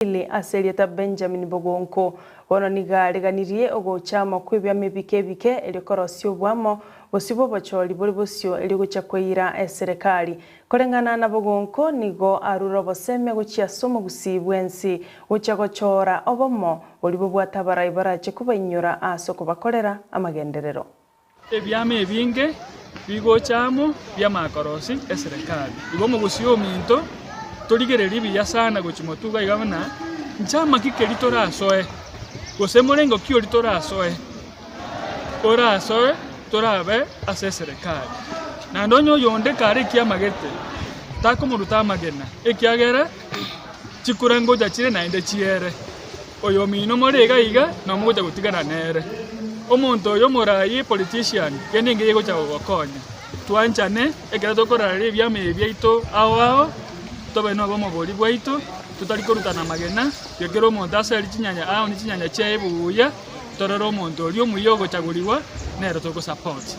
Pili ase erieta Benjamin Bogonko. Bono nigo areganirie ogocha amo kw'ebiama ebike ebike erio korosia oboamo bosio bw'obochori bore bosio erio gochia koira eserekari. Koreng'ana na Bogonko nigo arure obosemia gochia ase omogusii bwensi gochia gochora obomo boria bobwate abarai barache kobainyora ase okobakorera amagenderero. Ebiama ebinge bigocha amo bi'amakorosi eserekari. Igo omogusii ominto torigererie buya sana gochia motuga iga buna nchama ki keria torasoe, gose morengo ki oria torasoe, orasoe torabe ase eserekari. Naende onye oyonde kare ekiama gete, takomoruta amagena, ekiagera chikura ngocha chire naende chiere. Oyomino more iga iga nomogocha gotigana nere. Omonto oyo omoraai politician kende engiya egocha gogokonya. Twanchane ekero tokorareria ebiama ebi biaito ao ao, tobe nobomo boria bwaito, totari korutana amagena, tiga kera omonto aseri chinyanya aonie chinyanya chiaye buya, torore omonto oria omuya ogochagurigwa nere togo support.